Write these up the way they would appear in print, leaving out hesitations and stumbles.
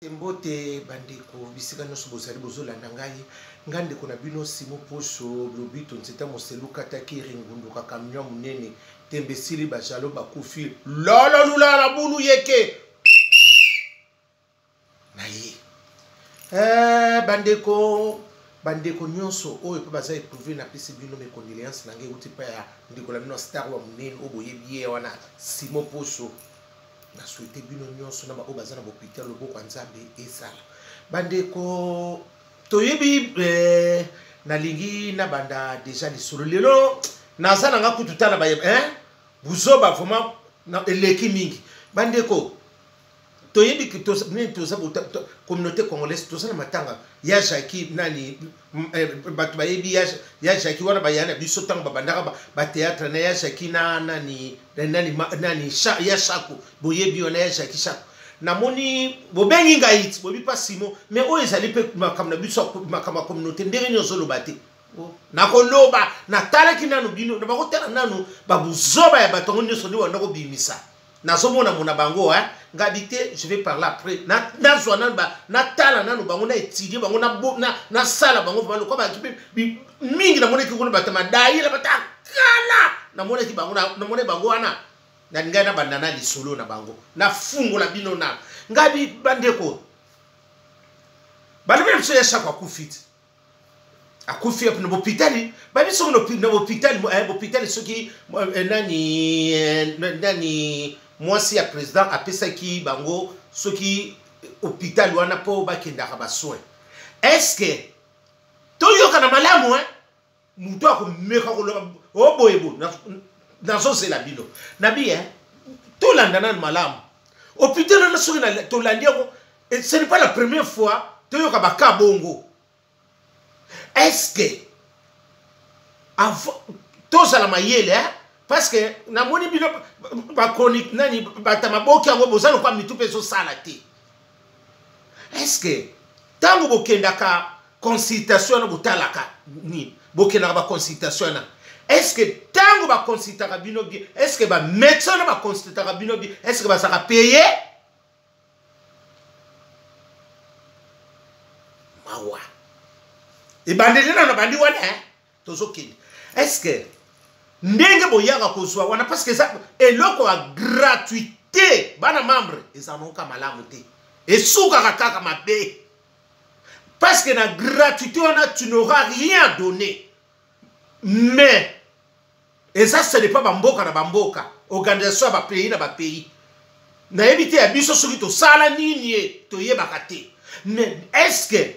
Mbote bandeko bisika nyonso bozali bozolanda ngai, ngai ndeko na bino Simon Poso Lobito Nzeta Moselu Katakiri Ngunduka camion monene tembe esili bajalo bakufi lolo lulala bulu yeke na ye eh, bandeko bandeko nyonso oyo mpe baza eprouve napesi bino mes condoléances na ngai euti mpe ya ndeko na bino star wa monene oyo boyebi ye wana Simon Poso. Na souhaite bino nyonso na baoyo baza na bopita loboko ya Nzambe ezala. Bandeko toyebi eh, nalingi nabanda deja lisolo lelo naza na nga kutu tala ba eh, buzoba vraiment na eleki mingi bandeko toyebi nini toza communauté congolaise toza na matanga ya jacki nani eh, bato bayebi ya jacki wana baya na biso ntango babandaka batheatre na ya jacki na nani nani, nani ya shako boyebi wana ya jacki shako namoni bobengi ngai ti boyebi pa simo mais oyo ezali mpe makambo na biso makambo ya communauté ndenge nini ozoloba te oh, nakoloba natalaki nanu bino na bakotala nanu babuzoba ya bato yango nyonso nde banda kobimisa nazomona mona bango eh? ngabi te je vais parler après nazwa nanu natala nanu bango na étudie bango nasala bango vraiment lokola bato mpe mingi namonaki kuna bato madayila bato kala namonaki bango namonaki bango wana nalingai nabanda na lisolo na bango nafungola bino na ngabi bandeko balobi na biso ya shako akufi te akufi na bopitali babi soki na bopitali eh, bopitali soki eh, nani eh, nani mwasi ya président apesaki bango soki hôpital wana mpo bakendaka basoin est ce que toyokana malamu eh? Moto akomeka koloba oboye oh, bo nazozela bino nabi eh? Tolanda nanu malamu hôpital wana soki tolandi yango, ce n'est pas la première fois toyoka baka bongo. Est ce que tozala mayele eh? Parce que namoni bino bachronique nani bata maboki yango boza lokwa mitu mpe ezosala te. Est ce que ntango bokendaka consultation wana botalaka nini? Bokendaka baconsultation wana, est ce que ntango baconsultaka bino bien, est ce que bamédecin wana baconsultaka bino bien, est ce que bazalaka paye? Mawa ebandeli nano bandi wana eh? Tozokende est ce que ndenge boyaka kozwa wana, parce que eza eloko ya gratuité, bana membre eza noka malamu te, esukaka kaka mabe, parce que na gratuité wana tu n'auras rien donné. Mais eza ce n'est pas bamboka na bamboka, organisation ya bapays na bapays, nayebi te ya biso soki tosala nini ye toyebaka te. Mais est ce que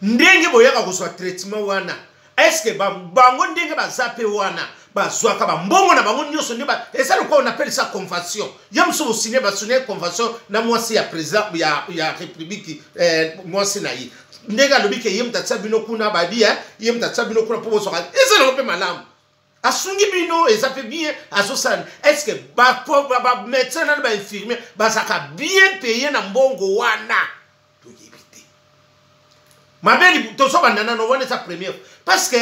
ndenge boyaka kozwa traitement wana, est ce que bango ndenge baza mpe wana bazwaka bambongo na bango nyonso nde eza lokola on appelle ça convention ya mosusu bosigne basigne convention na mwasi ya président ya république eh, mwasi na ye ndenge alobi ke ye moto atia bino kuna babi eh, ye moto atia bino kuna mpo bozwaka eza nango mpe malamu asungi bino eza mpe bien azosala. Est ce que bamédecin nani bainfirmier bazalaka bien paye na mbongo wana? Toyebi te mabe. Tozobanda nano wana eza première, parce que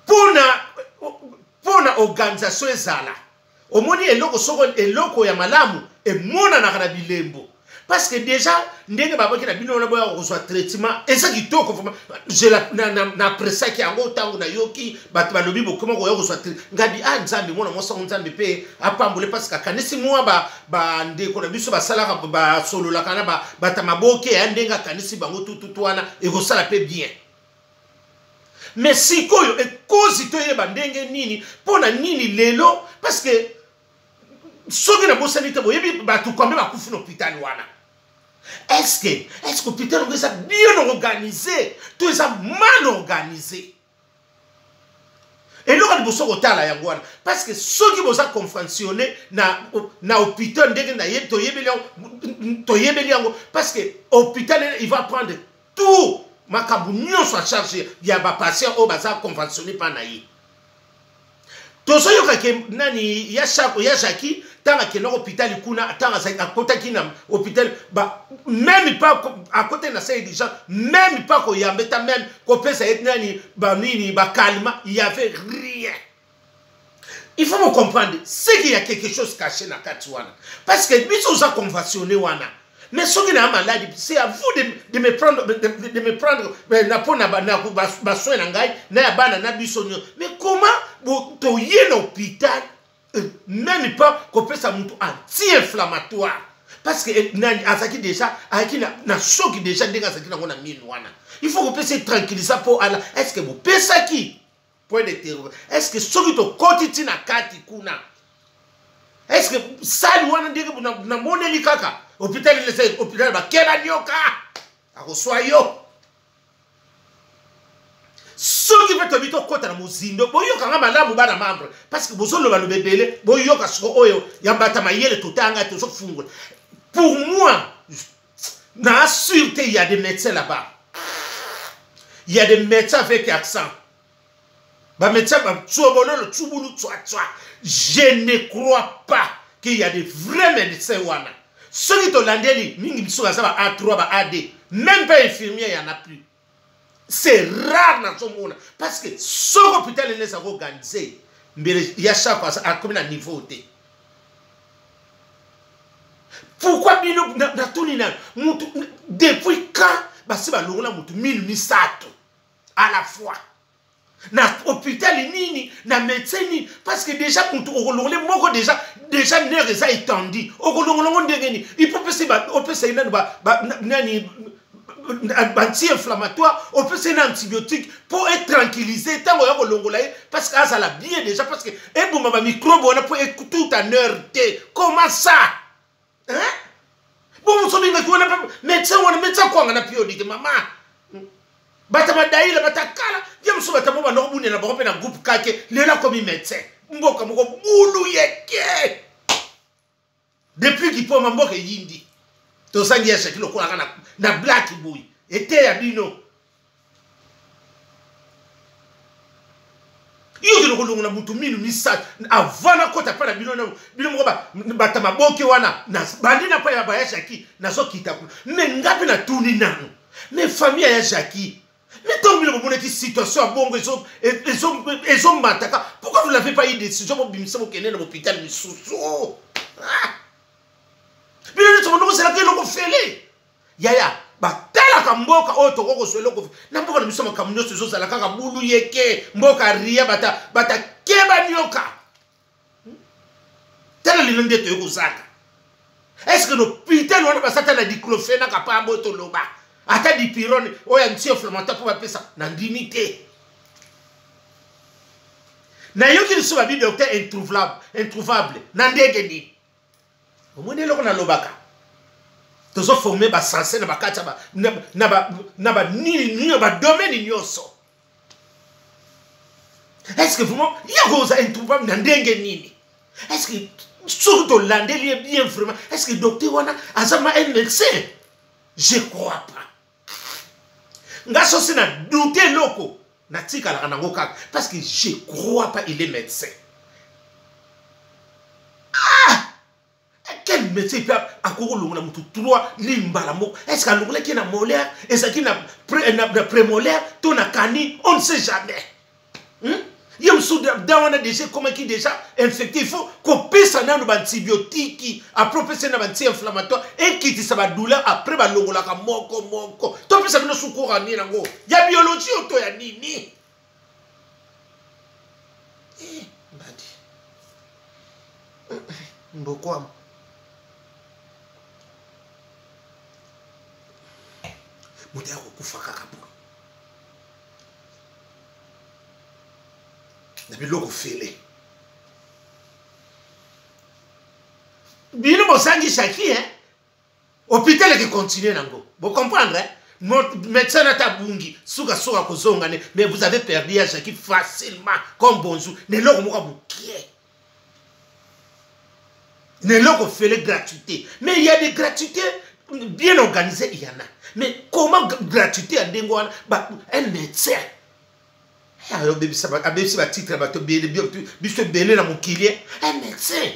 mpona organisation ezala omoni eloko soko eloko ya malamu emonanaka na bilembo, parce que déjà ndenge babaki na bino wana boya kozwa traitement eza kitoko vraiment. Napresaki yango ntango nayoki bato balobi bokoma koya kozwa ngabi a Nzambe mwana mwasi yango Nzambe mpe apambole, parce que akanisi mwa bandeko na biso basalaka basololaka na bato maboke ya ndenge akanisi bango tututu wana ekosala mpe bien. Mais sikoyo ekozi toyeba ndenge nini mpo na nini lelo, parce que soki nabosani te boyebi bato combien bakufi na hôpital wana. Est ce que hôpital yango eza bien organisé to eza mal organisé? Eloko ya liboso kotala yango wana, parce que soki boza conventionné na hôpital ndenge na toyebeli yango, toyebeli yango, parce que hôpital il va prendre tout makambo nyonso ya charge ya bapatient oyo baza conventionné mpa na ye. Tozoyoka ke nani ya Shako ya Jacki ntango akendaka hôpital kuna, ntango akotaki na hôpital ba même pas akotaki na salle d'urgence, même pas koyamba eta même kopesa ye nani banini bacalmants, il y avait rien. Il faut me comprendre, c'est qu'il y a quelque chose caché na kati wana. Parce que biso oza conventionné wana. Mais soki na malade, c'est à vous de me prendre, de me prendre na pona ba, na ba, ba soins na ngai, na ya bana na biso nyo. Mais comment toye na hôpital, même pas kopesa mutu anti-inflammatoire? Parce que nani azaki déjà, azaki na choc déjà ndenge azaki nango na mine wana. Il faut kopesa tranquilliser po ala. Est-ce que bopesaki? Point d'interrogation. Est-ce que soki tokoti ti na kati kuna? Est-ce que sali wana ndenge na moneli kaka hôpital lesa hôpital ba keba nyoka akoswa yo. Soki pe tobi tokota na mozindo, boyoka nga malamu bana membre, parce que bozoloba lobebele, boyoka soko oyo ya mbata mayele totanga tozofungola. Pour moi, na sûreté, il y a des médecins là-bas. Il y a des médecins avec accent. Ba médecins ba tsobololo tsubulu tswa tswa. Je ne crois pas qu'il y a des vrais médecins wana. Soki tolandeli mingi biso baza ba A3 ba AD, même pas infirmier, il y en a plus. C'est rare dans ce monde parce que ce hôpital est organisé, mais il y a chaque fois à combien de niveau té. Pourquoi bino na tuni na mutu depuis quand ba si ba longola mutu 1800 à la fois? Na hôpital nini, na médecin nini, parce que déjà mutu okolongole moko déjà, déjà nerf eza étendu. Okolongole ngo ndenge nini? Il faut pese ba, opesa nani ba, ba, nani, anti-inflammatoire, opesa na antibiotique pour être tranquillisé tango ya kolongola ye, parce que azala bien déjà, parce que eboma ba microbe wana pour être tout en heure te. Comment ça? Hein? Bon, vous savez, médecin wana, médecin quoi, on a pio dit maman. Bata madaila, bata kala, ye muso bata mo bana obune na bango pe na groupe kake, lela komi médecin. Mboka moko bulu yeke. Depuis qu'il poma mboka yindi. Tosangi ya Shakilo lokola na black boy. Ete ya bino. Yo ke lokolongo na mutu minu misato avant na kota pa na bino na bino moko ba bata maboke wana na bandi na pa ya ba ya Jackie nazokita kuna. Mais ngapi na tuni nanu. Mais famille ya Jackie, mais tant bino bomonaki situation ya bongo ezomataka, pourquoi vous n'avez pas eu décision bobimisa bokende na hôpital misusu? Ah! Bino nyonso bondoko ozelaka eloko fele. Yaya, batalaka mboka oyo tokoki kozwa eloko na mboka na biso makambo nyonso ezozala kaka bulu yeke, mboka ria, bata keba nyoka. Tala lelo nde toyei kozanga. Est-ce que l'hôpital wana basata na diclofenac apambo toloba? Ata dipirone oyo anti-inflammatoire mpo bapesa na ndimi te. Nayoki lisusu babi docteur introuvable na ndenge nini? Omoni eloko nalobaka. Tozo former ba sensé na bakati ba, na, na ba, na ba nini, nini, ba domaine nyonso. Est-ce que vraiment, il y a cosa introuvable na ndenge nini? Est-ce que surtout tolandeli ye bien vraiment, est-ce que docteur wana azama un médecin? Je crois pas. Nga sosi na douter loko na tikalaka nango kaka parce que je crois pas il est médecin. Ah! Quel médecin peut akoko longola mutu 3 limbala moko? Est-ce qu'alongolaki na molaire, ezalaki na pré, na, na prémolaire to na canine? On ne sait jamais. Ye mosusu da wana déjà ekomaki déjà infecté, il faut kopesa nanu ba antibiotique, après opesa na ba anti-inflammatoire, ekitisa ba douleur, après balongolaka moko moko. Topesa bino secours ya nini yango? Ya biologie oto ya nini? Eh, mbadi. Mbokwama. Moto ya kokufa kaka boye. Na biloko fele. Bino bosangi Shaki, hein? Hôpital qui continue nango. Vous comprenez, hein? Mon médecin n'a pas bungi, suka suka kozonga ne, mais vous avez perdu à Jackie facilement comme bonjour. Ne loko moko bukie. Ne loko fele gratuité. Mais il y a des gratuités bien organisées, il y en a. Mais comment gratuité à ndenge wana? Ba, un médecin. Eh, ayo, baby, ça va, ah, baby, ça va, titre, ba, to, bele, bio, tu, biso, bele, na mokili, eh. Un médecin.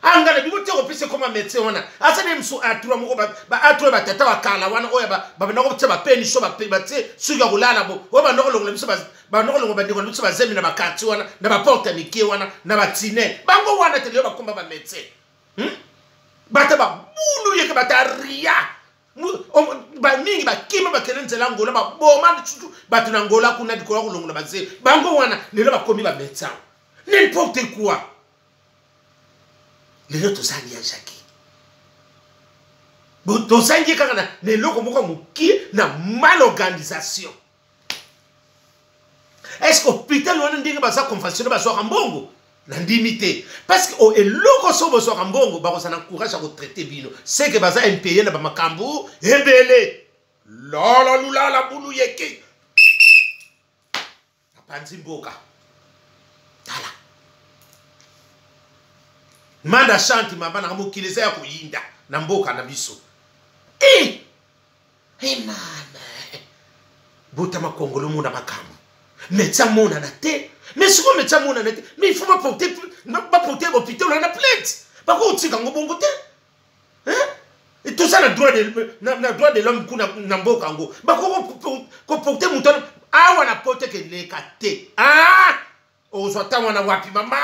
Ah, ngala, bino te kopesa koma médecin wana. Aza ne musu A trois moko, ba, ba A trois, ba tata wa kala wana, oyo ba, ba banda kotia ba peni, so ba pe, ba tie, soki ya kolala bo. Oyo banda kolongola biso ba, Banda kolongola bandeko na biso bazemi na bakartier wana, na baporte ya mike wana, na batine bango wana te. Lelo bakoma bamédecin, Bata babulu yeke, bata ria bamingi bakima, bakende nzela Ngola, baboma lisusu bato na Ngola kuna likolo ya kolongola bazemi. Bango wana lelo bakomi bamédecin. N'importe quoi! Lelo tozangi ya Jacki, tozangi kaka na eloko moko mokie, na malorganisation. Est ce que hôpital wana, ndenge baza conventionné, bazwaka mbongo? Nandimi te, parce que eloko so bozwaka mbongo, bakozala na courage ya kotraiter bino. Seke baza impayé na bamakambo ebele. Lala lulala bulu yeke, apanzi mboka. Tala manda shanti, mama nanga, mokili eza ya koyinda na mboka na biso. E e mama, botama Kongolo, mona makambo. Médecin amonana te. Mais sikoyo médecin amonana te, mais il faut baporter hôpital wana plainte. Bakotika yango bongo te. Toza na droit de l'homme kuna na mboka yango. Bakoki koporter moto awa na pote keleka te. Ah, ozwa ntango wana wapi, mama?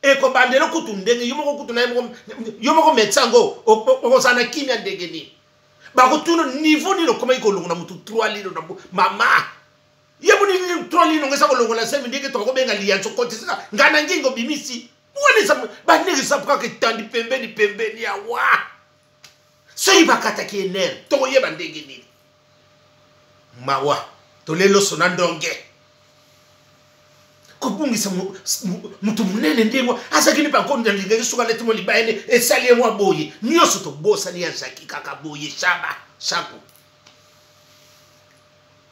Ekobandela kutu ndenge yo moko kutu na yo moko médecin yango, okozala na kimia ndenge nini? Bakotuna niveau nini okomaki kolongola motu 3 lino na mama ye moni nini. 3 lino ngo eza kolongola zemi ndenge tokobenga liyanzo kotisika ngai na ngingo obimisi wana. Eza bandenge eza kaka etandi pembeni pembeni awa. Soki bakataki enere, tokoyeba ndenge nini? Mawa, toleloso na ndonge kobungisa moto monene ndenge azalaki ni bankondo. Alingaki soki aleti mo libayene, esali ye mwa boye nyonso. Tobosani ya Jaki kaka boye. Shaba shako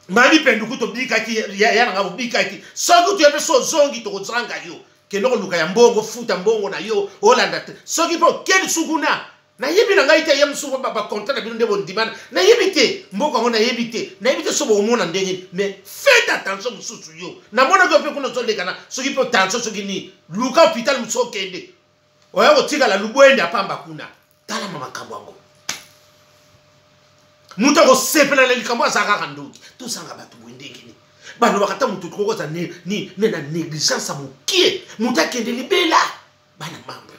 mami penduku, tobikaki ya nanga, bobikaki. Soki toyebi so ozongi, tokozanga yo. Kende koluka ya mbongo, futa mbongo na yo, olanda te. Soki mpe okeli sukuna, nayebi na ngai te. Ye mosusu bacontrat na bino nde bondimana, nayebi te. Mboka yango nayebi te, nayebi te so bokomona ndenge. Mais faites attention. Mosusu yo namonaki yo mpe kuna ozolekana, soki mpe tension, soki nini, luka hôpital mosusu okende. Oya kotikala lubwende apamba kuna. Talama makambo yango, moto akosepela na likambo aza kaka ndoki. Tozanga bato boye ndenge nini? Balobaka ata moto tokokoza ne na négligence ya mokie, moto akende libela. Bana membre,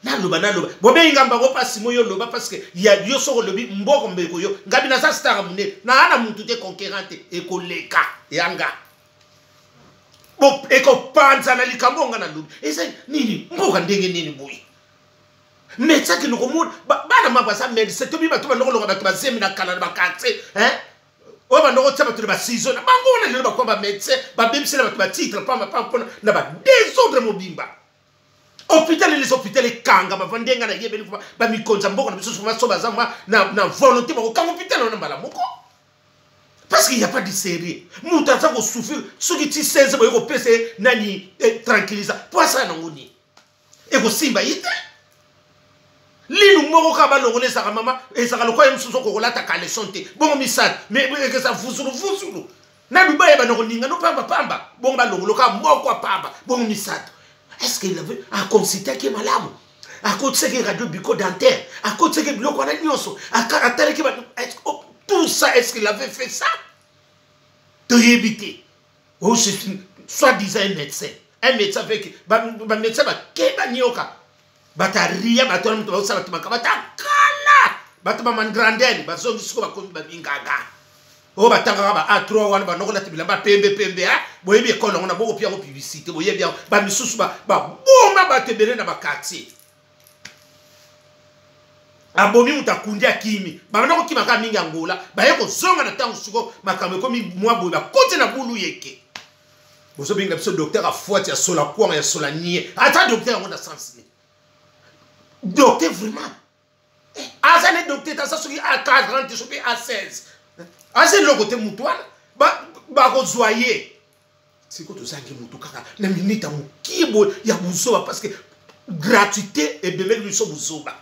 naloba naloba, bobengi bango mpasi mo yo loba, parce que ya yo soko olobi mboko mbeko yo ngabi naza star monene, naa na mutu te, concurrent te. Ekoleka yanga ekopanza na likambo nga nalobi. Eza nini? Mboka ndenge nini boye? Médecin akende komona bana ma baza médecin. Tobi bato bandokoloka bato bazemi na kala na baquartier oyo bandoko tia bato na basizo na bango wana, lelo bakoma bamédecin, babebisela bato batitre pamba pamba mpona na badésordre mobimba. Hôpital, les hôpital ekangama va ndenge nayebeli. Bamikonzi ya mboka na biso so baza na volonté, bakokanga hôpital wana mbala moko, parce qu'il y a pas de sérieux. Moto aza kosouffrir, soki ti 16 boye kopesa ye nani tranquillisa po asala nango nini? Ekosimba ye te. Linu moko kaka balongola ezalaka, mama, ezalaka lokola ye mosusu okokolata caleçon te. Bongo misato mais ekeza vusulu vusulu na Dubai, ebanda koninga no pamba pamba. Bongo balongolo kaka moko apamba, bongo misato. Est ce qu'il avait aconsultaki malamu? Akotisaki radio bucco dentaire, akotisaki biloko wana nyonso, atalaki tout ça? Est ce qu'il avait fait ça? Toyebi te. Oh, soit disant un médecin, un médecin avec bamédecin bakeba nioka, bato aria, bato wana moto baosala bato makambo ata kala. Bato bamandrandele bazongi siko, bakomi babinganga oyo batangaka ba A3 wana, banokolata bilamba pembe pembe. Boyebi ekole yango na bokopia yango publicité, boyebi yango. Bamisusu baboma bato ebele na baquartier. Abomi moto, akundi, akimi. Babanda kokima kaka mingi Angola, baye kozonga na ntango siko makambo ekomi mwa boye, bakoti na bulu yeke. Bozobenga biso docteur afuati ya sola kwanga ya sola nie. Ata docteur yango na sens nini? Docteur vraiment aza ne docteur, aza soki a 40, soki a 16, aza eloko te. Motu wana bakozwa ye sikoyo. Tozangi motu kaka na minute ya mokie boye ya buzoba, parce que gratuité ebemeli biso buzoba.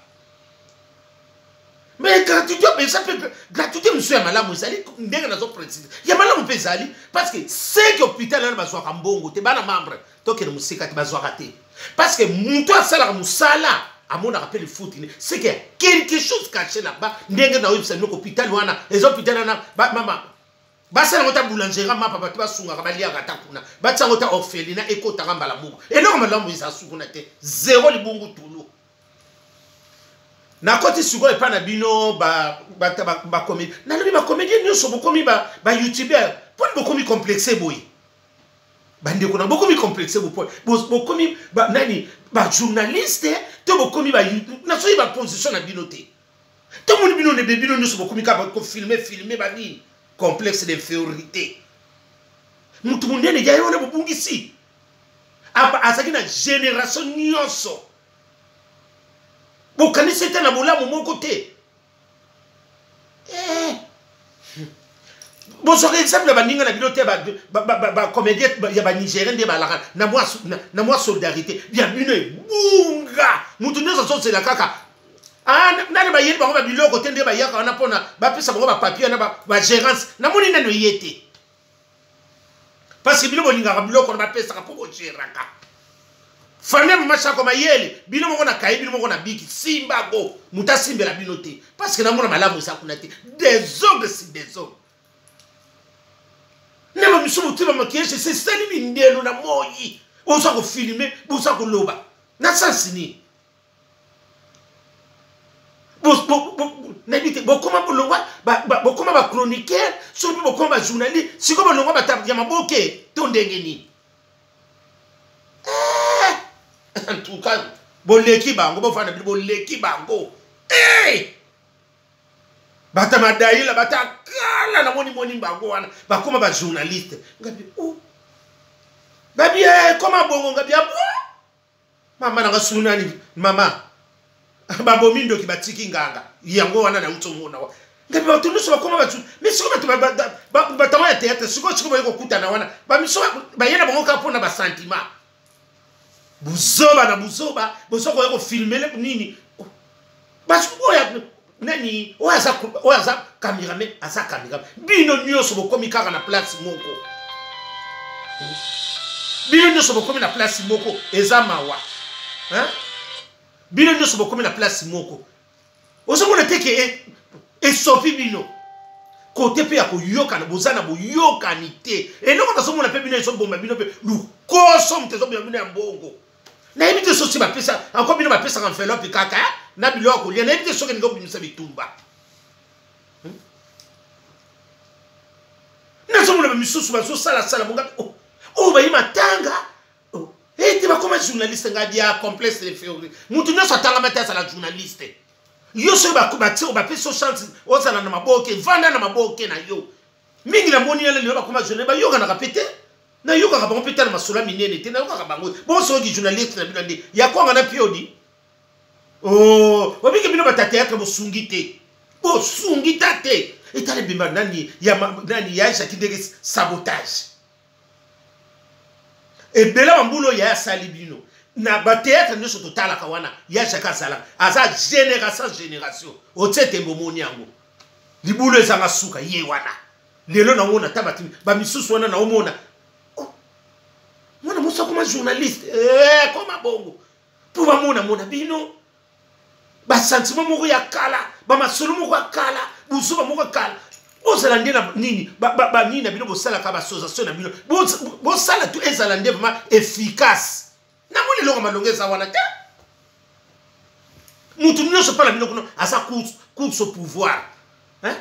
Mais gratuité eza mpe gratuité mosusu ya malamu ezali, ndenge nazoprécise, ya malamu mpe ezali, parce que seke hôpital wana bazwaka mbongo te. Bana membre, tokende mosika te, bazwaka te, parce que moto asalaka mosala amonaka mpe lifuti ne. C'est que quelque chose caché là-bas. Ndenge naoyebisa biloko, hôpital wana eza hôpital wana, mama. Basala yango ta boulangerie mapa, bato basungaka baliaka ata kuna, batia yango ta orphelinat, ekotaka mbala moko. Eloko malamu eza su kuna te, zero libungu tulu. Nakoti sikoyo epai na bino bacomédie, nalobi bacomédien nyonso bokomi bayoutubeur, mponi bokomi complexe boye? Bandeko na bokomi complexe bokomi nani, bajournaliste to bokomi, nasoki baposition na bino te, tomoni bino nebe, bino nyonso bokomi kaka kofilme filme banini, complexe d'infériorité. Motu monene ya ye wana bobungisi, azalaki na génération nyonso, bokanisi ete na bolamu moko te. Eh. Bozwaka exemple ya baninga na bino te, bacomédien ya banigérien nde balaka na mwa solidarité ya bino ebunga. Motu nyonso azozela kaka, ah, nani bayeli bango babiloko te, nde bayaka wana mpona bapesa bango bapapier wana bagérance. Namoni nano ye te, parce que bino bolingaka biloko wana bapesaka mpo bogéraka famille. Mama Shako mayele, bino moko na kaye, bino moko na biki simbago, moto asimbela bino te, parce que namona malamu eza kuna te. Désordre si désordre na bamisu, botie bamaquillage, esali mindelo na moi, boza kofilme, boza koloba na sansi nini? Nayebi te, bokoma bolongwa, bokoma bachroniqueur, soki mpe bokoma bajournaliste, sikoyo bolongwa bata ya maboke to ndenge nini? Eh, en tout cas boleki bango, bofanda bino, boleki bango. Eh! Bata madayila, bata kala, namoni moni bango wana bakoma bajournaliste. Ngabi o oh. Ngabi eh, koma bongo. Ngabi abo mama nanga sunani, mama babomi ndoki, batiki nganga. Yango wana nauti omona wa ngabi bato nyonso bakoma bato. Mais sikoyo bato batango ya théâtre, sikoyo sikoyo baye kokutana wana, bamiso baye na bango kaka mpona basentiment, buzoba na buzoba. Boza koya kofilmele nini? Basi oyo nani, oyo aza cameraman, aza cameraman. Bino nyonso bokomi kaka na place moko, bino nyonso bokomi na place moko, eza mawa. Bino nyonso bokomi na place moko, ozomona te ke esopi bino kote mpe ya koyokana, boza na boyokani te. Eloko nazomona mpe bino ezoboma bino mpe lukoso, moto ezoboma bino ya mbongo. Nayebi te soki bapesa encore bino, bapesaka enveloppe kaka na biloko ya kolia. Nayebi te soki elingi obimisa bitumba. Nazomona bamisusu bazosalasala bonga oyo oh, bayi matanga ete bakoma journaliste. Ngai bia complexe de février, motu nyonso atangama te azala journaliste. Yo soki bapesi yo chance ozala na maboke, vanda na maboke na yo. Mingi namoni yana lelo bakoma journaliste, bayokanaka mpe te, nayokaka bango mpe tala masolo minene te, nayokaka bango bongo. Soki journaliste na bino nde ya kwanga na piodi, oh, obiki bino bata théâtre, bosungi te, bosungi ta te. Etala ebemba nani ya nani ya Jaki, ndenge sabotage ebele bambula oyo ya asali bino na bateatre nyonso totalaka wana. Ya Jaki azalaka, aza génération génération, otie tembe, omoni yango libulu ezanga suka. Ye wana lelo naomona ata bato bamisusu wana, naomona, oh, mwana mosu akoma journaliste, eh, koma bongo mpo bamonamona bino basentiment moko ya kala, bamasolo moko ya kala, buzoba moko ya kala. Bozala nde na nini, banini na bino, bosalaka baassociation na bino, bosala tu ezala nde vraiment efficace. Namoni eloko malongo eza wana te. Motu nyonso mpa na bino kuna aza course au pouvoir, hein?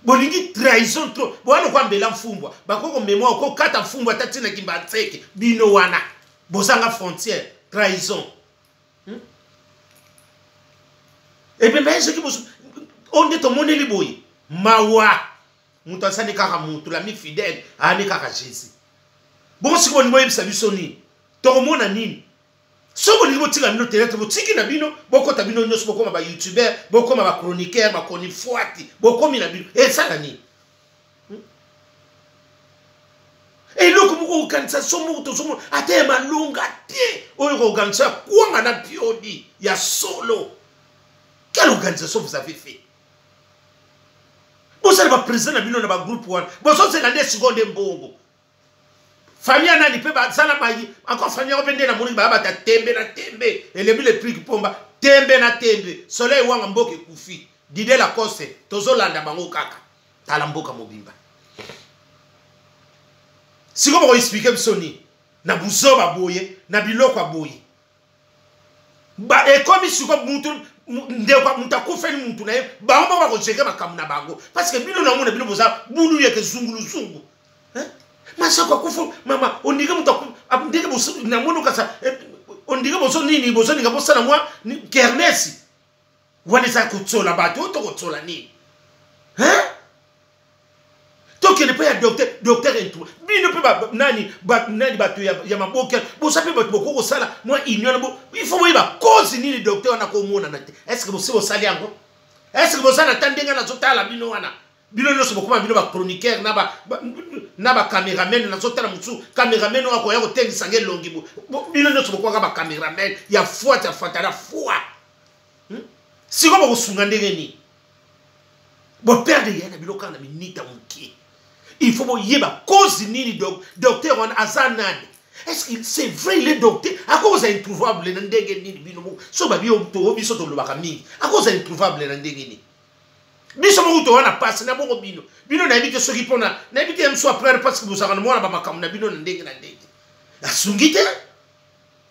Bolingi trahison trop, bowana kwa mbela mfumbwa, bakoki komemwa, okokata mfumbwa ata ntina kimba ntseke. Bino wana bozanga frontière, trahison, Ebemba ye soki oyo nde tomoneli boye, mawa. Moto asali kaka motu lami fidèle, ayani kaka Jésus. Bongo sikoyo bolingi boyebisa biso nini? Tokomona nini? Soki bolingi botika bino théâtre, botiki na bino, bokɔta bino nyonso, bokóma bayoutubeur, bokóma bachroniqueur, bachronifuati, bokomi na bino, esala nini? Eloko moko organisation moko tozomona ata ya malonga te. Oyo organisation ya kwanga na piodi ya solo, quelle organisation vous avez fait? Bosala baprésident na bino na bagroupe wana, bozozela nde sikoyo nde mbongo. Famille ya nani mpe basala bayi encore famille yango mpe nde namoni baya bata tembe na tembe, elembi le prix pomba tembe na tembe, soleil wanga, mboka ekufi. Dide Lacoste, tozolanda bango kaka. Tala mboka mobimba. Sikoyo bako expliquer biso nini na buzoba boye na biloko ya boye? Ba ekomi sikoyo mutu ndeko mutu akufeli mutu na ye, bango moko bakojeke makambo na bango parce que bino na mona bino boza bulu yeke zunguluzungu. Masako akufa mama ondike mutu ndenge namoni okasa eh, ondike bozo nini bozolinga bosala mwa kermesi wana eza kotsola bato oyo tokotsola nini hein? Tokende mpe ya docteur, docteur introu bino mpe nani nani bato ya maboke boza mpe bato bokoki kosala mwa union bo il faut boyeba cause nini docteur wana komonana te. Est ce que bosi bosali yango? Est ce que boza na ta ndenge nazotala bino wana? Bino nyonso bokoma bino bachroniqueur na bacameraman. Nazotala mosusu cameraman oyo akoya kotengisa nge elongi. Bino nyonso bokomaka bacameraman ya fwati ya fatala fwa. Sikoyo bokosunga ndenge nini? Boperdre ya na bino kaka na minita moke. Il faut boyeba cause nini docteur wana aza nani. Est-ce que c'est vrai, il est docteur? Akoza introuvable na ndenge nini? Bino moko so babi to biso tolobaka mingi, akoza introuvable na ndenge nini? Biso moko toza na pasi na bongo. Bino nayebi te soki mpona nayebi te ya mosu après, parce que bozalaka na mwana bamakambo na bino na ndenge na ndenge asungi te.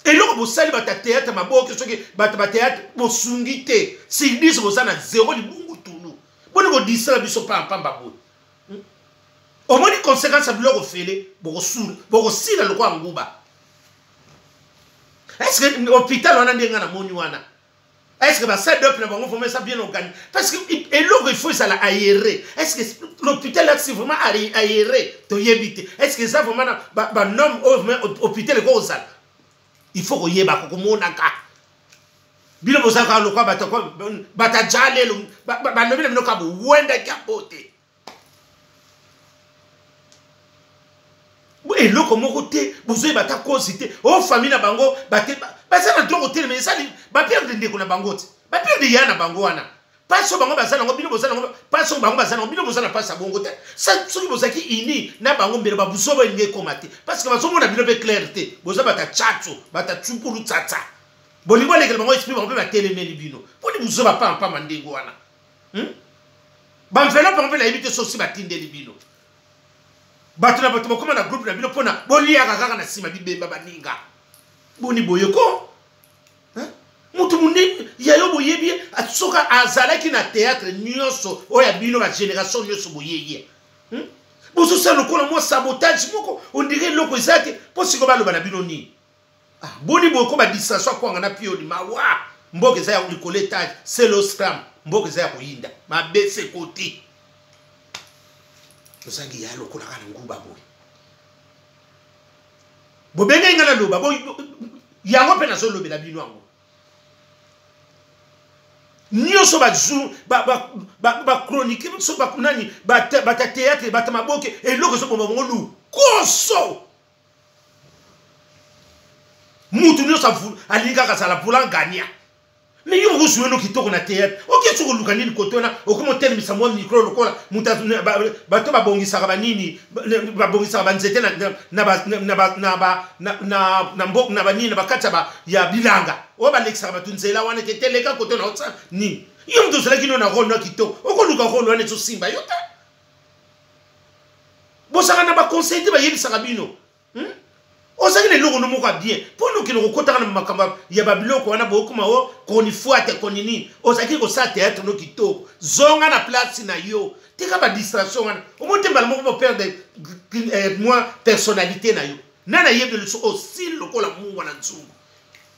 Eloko bosali bato ya théâtre maboke, soki bato ba théâtre bosungi te, sur 10 boza na 0 libungu tulu. Boni kodisala biso pampamba boye? Omoni conséquence ya biloko fele, bokosila lokola nguba. Est ce que hôpital wana ndenge namoni wana, est ce que basalle d'op na bango vraiment eza bien organisé? Parce que eloko il faut ezala aéré. Est ce que l'hôpital là, c'est vraiment aéré? Toyebi te. Est ce que eza vraiment na banorme oyo vraiment hôpital eko kozala? Il faut koyeba komonaka. Bino bozalaka lokwa bato bata lelo balobi na bino kaka bowendaki yango te, eloko moko te bozoyeba ata kozi te. O famille na bango bate baza na droit kotelema, ezali baperdre ndeko na bango te, baperdre ya na bango wana. Mpasi oyo bango baza nango, bino boza nango. Mpasi oyo bango baza nango, bino boza na mpasi ya bongo te. Soki bozalaki ini na bango, mbele babuzoba elingi ekóma te, parce que bazomona bino mpe clair te. Boza bata tchatso, bata tsukulu tsatsa, bolingo alekela bango esprit, bango mpe batelemeli bino. Mponi buzoba pampamba ndenge wana? Baenveloppe yango mpe nayebi te sosi batindeli bino. Bato na bato bakóma na groupe na bino mpona boliaka kaka na nsima bibemba baninga. Boni boye ko? Moto monene ya yo boyebi ye, soki azalaki na théâtre nyonso oyo ya bino, bagénération nyonso boyeyi ye. Bozosala lokola mwa sabotage moko, on dirait eloko eza te. Mpo sikoyo baloba na bino nini? Boni boye ko? Badistraction akwanga na pioni mawa. Mboka eza ya likolo etage selo scram, mboka eza ya koyinda mabe seko te. Ozangi ya lokola kaka na nguba boye. Bobengei ngai naloba yango mpe nazolobela bino yango nyonso. Bachronique so nani, bata théâtre, bata maboke, eloko ezoboma bango lukoso. Mutu nyonso alingi kaka azala voulant gagnant. Mais yo okozwa eno kitoko na théâtre, oke soki oluka nini kote wana, okoma otelemisa mwa micro lokola bato babongisaka banini, babongisaka banzete na banini, na bakati ya bilanga oyo balekisaka bato nzela wana ke teleka kote na otsa nini. Yo moto ozalaki no na rôle no kitoko, okoluka rôle wana ezosimba yo te. Bozalaka na baconseil te, bayebisaka bino. Ozalaki na eloko no moko ya bien, mpo nokende kokotaka na makambo ya babiloko wana. Bokoma o koni fwate koni nini. Ozalaki kosala théâtre no kitoko, zonga na place na yo, tika badistraction wana. Omoni te mbala moko boperdre mwa personnalité na yo. Nani ayebeli so osili lokola mungwa na nzungu,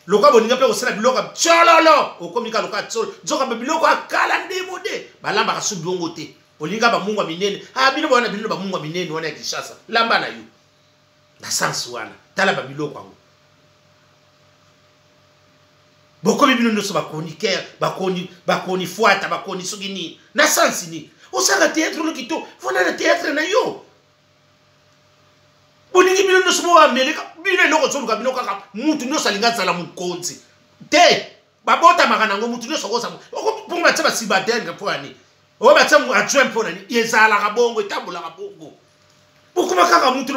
lokola boninga mpe kosala biloko ya tsololo, okomi kaka lokola tsolo. Nzoka biloko ya kala ndemo de balambaka su bongo te. Olinga bamungwa minene, ah, bino wana, bino bamungwa minene wana ya Kinshasa, lamba na yo na sansi wana. Tala babiloko yango bokomi bino nyonso bachroniqueur, bakoni, bakoni fwata, bakoni soki nini na sansi nini. Osalaka théâtre no kitoko, fona na théâtre na yo. Bolingi bino nyonso boameleka bino eloko ozoluka bino kaka. Mutu nyonso alingi azala mokonzi te, babotamaka nango. Mutu nyonso akoza mpongo batia basubalterne mpo ya nini? Oyo batia adjoint mpo na nini? Ezalaka bongo, etambolaka bongo. Bokoma kaka mutu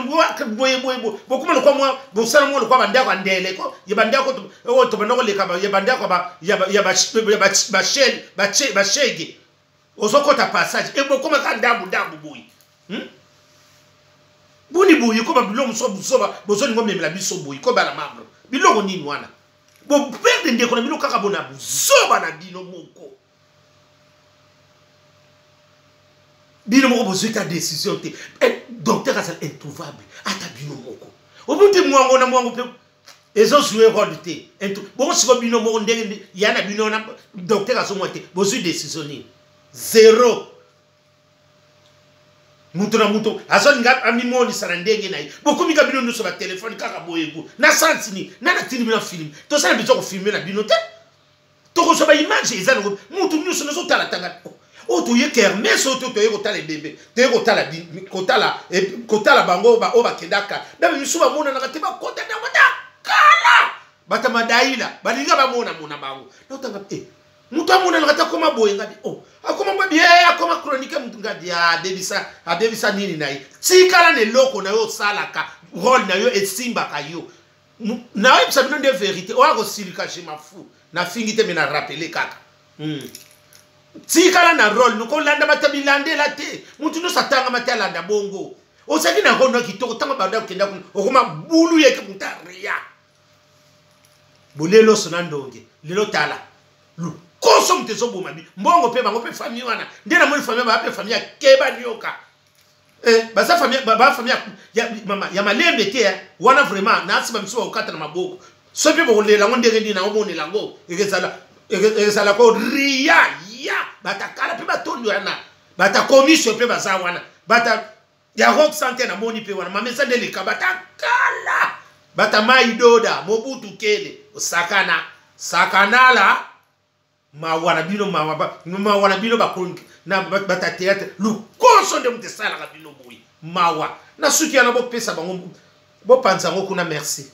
boye boye, bokoma lokwa mwa bosala mwa lokwa bandako ya ndele ko ya bandako oyo tobanda koleka ya bandako ya bashege. Ozokɔta passage e, bokoma kaka ndambu ndambu boye. Boni boye ko ba biloko mosusu buzoba bozolinga omemela biso boye ko bana membre. Biloko nini wana? Bo perdre ndeko na bino kaka bona buzoba na bino moko. Bino moko bozwi ta décision te. Eh, docteur azala introuvable ata bino moko. Obuti mwango na mwango pe ezo jouer rôle te. Bongo siko bino moko ndenge ya na bino na docteur azomwa te. Bozwi décision nini? Zero. Moto na moto azolinga amimonisa na ndenge na ye. Bokomika bino nyonso ba telefone kaka boye bo. Na sens nini? Nani atindi bino filme? Tosala biso kofilme na bino te. Tokozwa ba image eza nango moto nyonso nazotala tanga. Oyo toye kermesse oyo toye kotala ebembe, toye kotala kotala kotala bango ba oyo bakendaka. Na misu bamonanaka te bakota na kota kala. Bata madaila balinga bamona mona bango. Notanga eh moto amonanaka te akoma boye ngabi o oh, akoma mwa ye akoma chronique moto ngabi abebisa abebisa nini na ye tikala na eloko na yo osalaka role na yo esimbaka yo nayebisa bino nde verité oyo akosilika je m'en fous nafingi te me na rappele kaka hmm. tikala na role nokolanda bato bilandela te moto nyonso atangama te alanda bongo ozalaki na role na kitoko ntango banda kokenda kuna okoma bulu yeke moto aria bolie loso na ndonge lelo tala lokoso moto ezoboma bi mbongo mpe bango mpe famille wana nde namoni famille baa mpe famille ya keba nioka eh, baza famille ba famille ya, mama ya malembe te eh. Wana vraiment nasi bamisu bakokata na maboko soki mpe bokolela yango ndenge nini naomonela yango ekezala ekezala ko ria ya batakala mpe batondi wana batakomisio mpe baza wana bata ya rock sante namoni mpe wana mama eza nde likaba ta kala bata mai doda mobutu kele osakana sakanala mawa na bino mawa mawa na bino bakongi na bata théâtre lukoso nde moto esalaka bino boye mawa na suki wana bopesa bango bopanza yango kuna merci.